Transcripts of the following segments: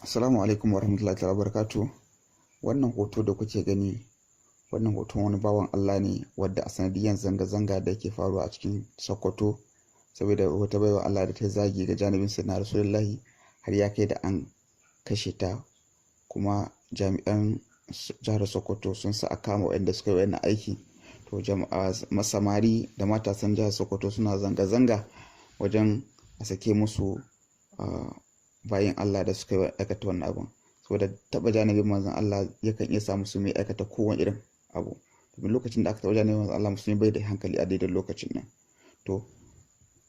Assalamu alaikum warahmatullahi ta'ala barakatuh. Wannan hoto da kuke gani, wannan hoton wani bawan Allah ne wadda a sanadiyyar zanga-zanga da yake faruwa a cikin Sokoto, saboda wata baiwa Allah da ta zagi ga janibin Sayyidina Rasulullahi, har ya kai da an kashe ta, kuma jami'an jihar Sokoto sun sa a kama waɗanda suka yi wannan aiki. To jama'a, samari da matasan jihar Sokoto suna zanga-zanga wajen a sake musu bayin Allah da suka yi aikata wannan abun. Saboda taɓa janibin manzon Allah yakan iya sa musulmi aikata kowane irin abu. Domin lokacin da aka taɓa janibin manzon Allah, musulmi bai da hankali a daidai lokacin nan. To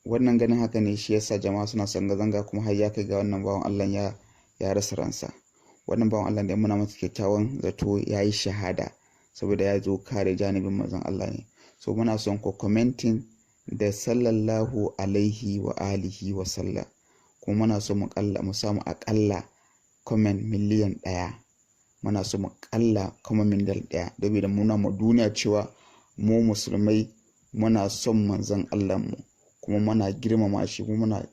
wannan ganin haka ne shi yasa jama'a suna zanga-zanga, kuma har ya kai ga wannan bawan Allah ya rasa ransa. Wannan bawan Allah da muna masa kyakkyawan zato ya yi shahada saboda ya zo kare janibin manzon Allah ne. So muna son ku commenting da sallallahu alaihi wa alihi wa sallam. Kuma muna so mu samu aƙalla comment 1,000,000. Muna so mu ƙalla comment 1,000,000 domin muna ma duniya cewa mu musulmai muna son manzon Allahnmu, kuma muna girmama shi, kuma muna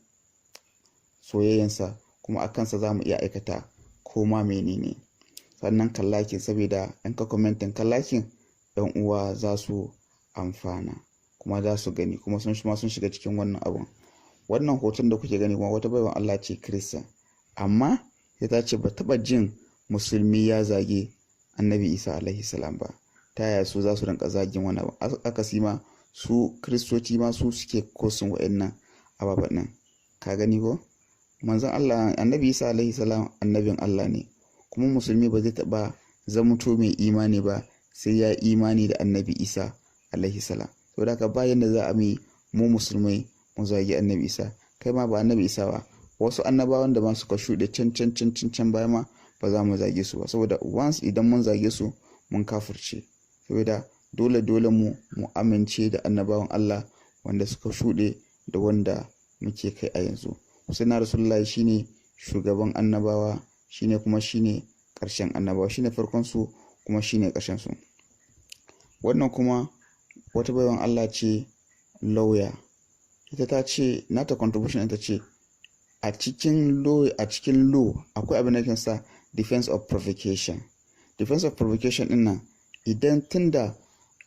soyayyansa, kuma a kansa za mu iya aikata ko ma menene. Sannan ka like, saboda in ka commenting ka like, ɗan uwa za su amfana kuma za su gani, kuma sun ma sun shiga cikin wannan abun. Wannan hoton da kuke gani kuma wata baiwan Allah ce Kirista, amma sai ta ce ba taɓa jin musulmi ya zage Annabi Isa alaihi salam ba. Ta yaya su za su rinka zagin wani abu? Akasi ma su Kiristoci ma su suke causing wa'annan ababen nan. Ka gani ko? Manzon Allah Annabi Isa alaihi salam annabin Allah ne, kuma musulmi ba zai taɓa zamanto mai imani ba sai ya imani da Annabi Isa alaihi salam. Saboda haka bayan da za a mi mu musulmai mu zagi Annabi Isa. Kai ma ba Annabi Isa ba, wasu annabawan da ma suka shuɗe can can can can can baya ma ba za mu zage su ba, saboda once idan mun zage su mun kafirce. Saboda dole dole mu amince da annabawan Allah wanda suka shuɗe da wanda muke kai a yanzu. Sayyidina Rasulullahi shine shugaban annabawa, shine kuma shine ƙarshen annabawa, shine farkon su kuma shine ƙarshen su. Wannan kuma wata baiwan Allah ce lawyer. Ita ta ce nata contribution, ita ce a cikin law akwai abin da sa defense of provocation. Defense of provocation din nan, idan tunda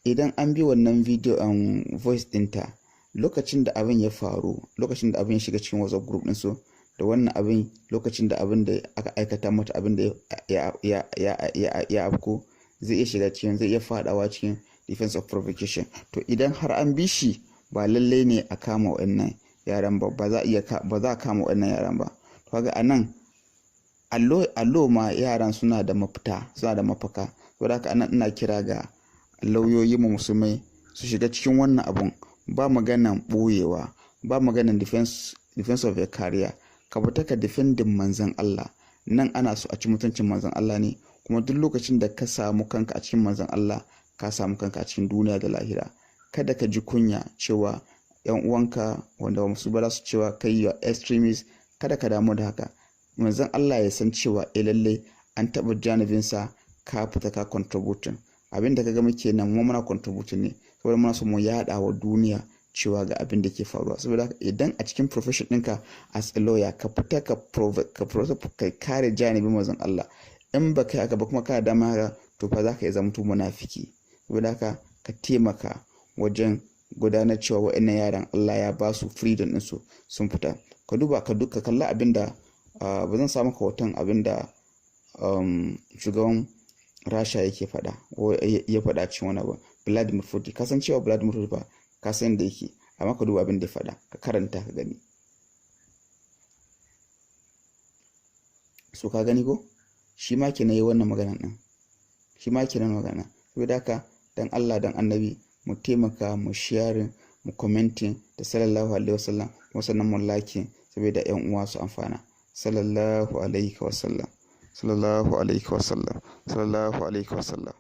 idan an bi wannan video voice dinta lokacin da abin ya faru, lokacin da abin ya shiga cikin WhatsApp group din su da wannan abin, lokacin da abin da aka aikata mata, abin da ya afko, zai iya shiga cikin, zai iya fadawa cikin defense of provocation. To idan har an bi shi, ba lallai ne a kama wannan yaran ba, ba za a iya ba za a kama wannan yaran ba. To kaga anan allo ma yaran suna da mafita, suna da mafaka. Saboda haka anan ina kira ga lauyoyi mu musulmai su shiga cikin wannan abun. Ba maganan boyewa, ba maganan defense of your career. Ka fita ka defending manzon Allah. Nan ana so a ci mutuncin manzon Allah ne, kuma duk lokacin da ka samu kanka a cikin manzon Allah, ka samu kanka a cikin duniya da lahira. Kada ka ji kunya cewa yan uwanka wanda ba musu ba su cewa kai you are extremist. Kada ka damu da haka. Manzon Allah ya san cewa eh lalle an taɓa janibinsa, ka fita ka contributing. Abin da ka ga muke nan, mu muna contributing ne saboda muna so mu yaɗa wa duniya cewa ga abin da ke faruwa. Saboda haka idan a cikin profession ɗinka as a lawyer, ka fita ka kare janibin manzon Allah. In ba kai haka ba kuma kana dama haka, to fa za ka iya zamto munafiki. Saboda haka ka taimaka wajen gudanar cewa wa'annan yaran Allah ya ba su freedom ɗinsu, sun fita. Ka duba, ka duka kalla abin da ba zan samu ka hoton abin da shugaban Rasha yake faɗa, ko ya faɗa cikin wani abu, Vladimir Putin. Ka san cewa Vladimir Putin ba ka san da yake, amma ka duba abin da ya faɗa, ka karanta ka gani. So ka gani ko shi ma kenan yi wannan maganan ɗin, shi ma kenan magana. Saboda haka dan Allah dan Annabi mu taimaka mu sharing, mu commenting da sallallahu alaihi wasallam, kuma sannan mu like saboda yan uwa su amfana. Sallallahu alaihi wasallam, sallallahu alaihi wasallam, sallallahu alaihi wasallam.